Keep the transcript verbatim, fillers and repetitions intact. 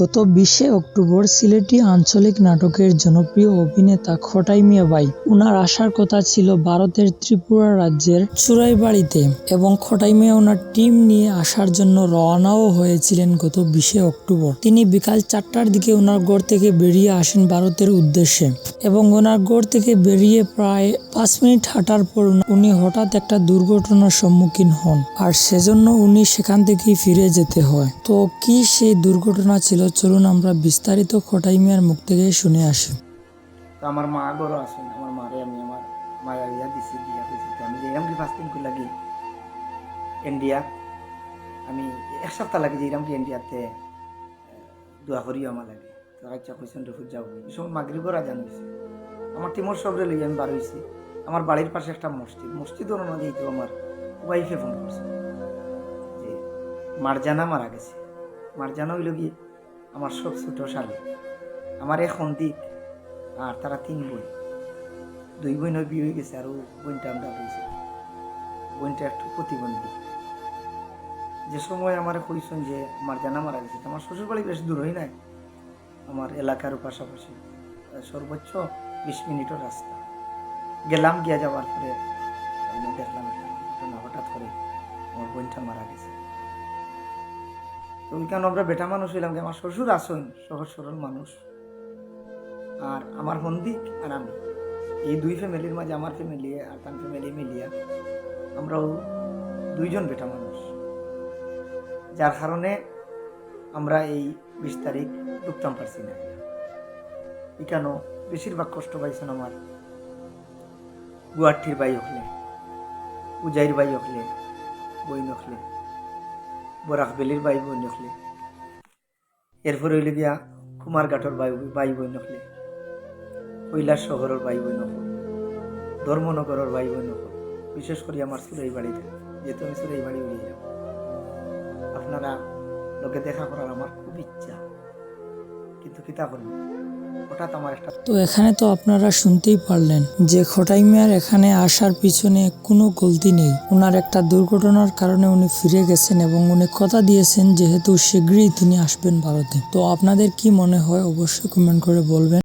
গত বিশে অক্টোবর সিলেটি আঞ্চলিক নাটকের জনপ্রিয় অভিনেতা খটাই মিয়া ভাই, ওনার আসার কথা ছিল ভারতের ত্রিপুরা রাজ্যের চুরাইবাড়িতে এবং খটাই মিয়া ওনার টিম নিয়ে আসার জন্য রওনাও হয়েছিলেন গত বিশে অক্টোবর। তিনি বিকাল চারটার দিকে ওনার ঘর থেকে বেরিয়ে আসেন ভারতের উদ্দেশ্যে এবং ওনার ঘর থেকে বেরিয়ে প্রায় পাঁচ মিনিট হাঁটার পর উনি হঠাৎ একটা দুর্ঘটনার সম্মুখীন হন, আর সেজন্য উনি সেখান থেকেই ফিরে যেতে হয়। তো কি সেই দুর্ঘটনা ছিল, চলুন আমরা বিস্তারিত খটাই মিয়ার মুখ থেকে শুনে আসি। তো আমার মা ঘরো আছইন, আমার মারে আমি আমার মায়া ইয়া দিছি, দিয়া কইছি, "আমি যাইরাম কি পাঁচ দিন লাগি ইন্ডিয়া, আমি এক সপ্তাহ লাগি যাইরাম কি ইন্ডিয়াতে, দোয়া করিও আমার লাগি।" তো আচ্ছা কইছইন, "রে পুত, যাও।" এই সময় মাগরিবর আজান অইছে। আমার টিমর সবরে লইয়া আমি বার অইছি। আমার বাড়ির পাশে একটা মসজিদ, মসজিদর অনো যাইতে আমার ওয়াইফে ফোন করছে যে মারজানা মারা গেছে। মারজানা অইল কি আমার সব ছোট শালি, আমার এক হন্দিক, আর তারা তিন বইন। দুই বইনর বিয়া অই গেছে, আর ও বইনটা আমরা রইছে। বইনটা একটু প্রতিবন্ধী। যে সময় আমারে কইছইন যে মারজানা মারা গেছে, তো আমার শ্বশুর বাড়ি বেশ দূর অয় নাই, আমার এলাকার পাশাপাশি, আহ, সর্বোচ্চ বিশ মিনিটর রাস্তা। গেলাম, গিয়া যাওয়ার পরে আমি দেখলাম একটা ঘটনা, হঠাৎ করে আমার বইনটা মারা গেছে। তো ওইখানে আমরা বেটা মানুষ অইলাম কি, আমার শ্বশুর আছইন, সহজ সরল মানুষ, আর আমার হন্দিক আর আমি, এই দুই ফ্যামিলির মাঝে আমার ফ্যামিলি আর তান ফ্যামিলি মিলিয়া আমরাও দুইজন বেটা মানুষ, যার কারণে আমরা এই বিশ তারিখ ঢুকতাম পারছি না। ইকানো বেশিরভাগ কষ্ট পাইছইন আমার গুয়াহাটির ভাই অকলে, উজাইর ভাই অকলে, বইন অকলে, বরাক ভ্যালির ভাই বইন অকলে, এরপরে অইল গিয়া কুমারঘাটর ভাই, ভাই বইন অকলে, কৈলাসহরর ভাই বইন অকল, ধর্মনগরর ভাই বইন অকল, বিশেষ করি আমার চুরাইবাড়ির, যেহেতু আমি চুরাইবাড়ি অইলাম, আপনারা লগে দেখা করার আমার খুব ইচ্ছা, কিন্তু কিতা করমু, হঠাৎ আমার একটা তো এখানে তো আপনারা শুনতেই পারলেন যে খটাই মিয়ার এখানে আসার পিছনে কোনো গলতি নেই। ওনার একটা দুর্ঘটনার কারণে উনি ফিরে গেছেন এবং উনি কথা দিয়েছেন যেহেতু শীঘ্রই তিনি আসবেন ভারতে। তো আপনাদের কি মনে হয় অবশ্যই কমেন্ট করে বলবেন।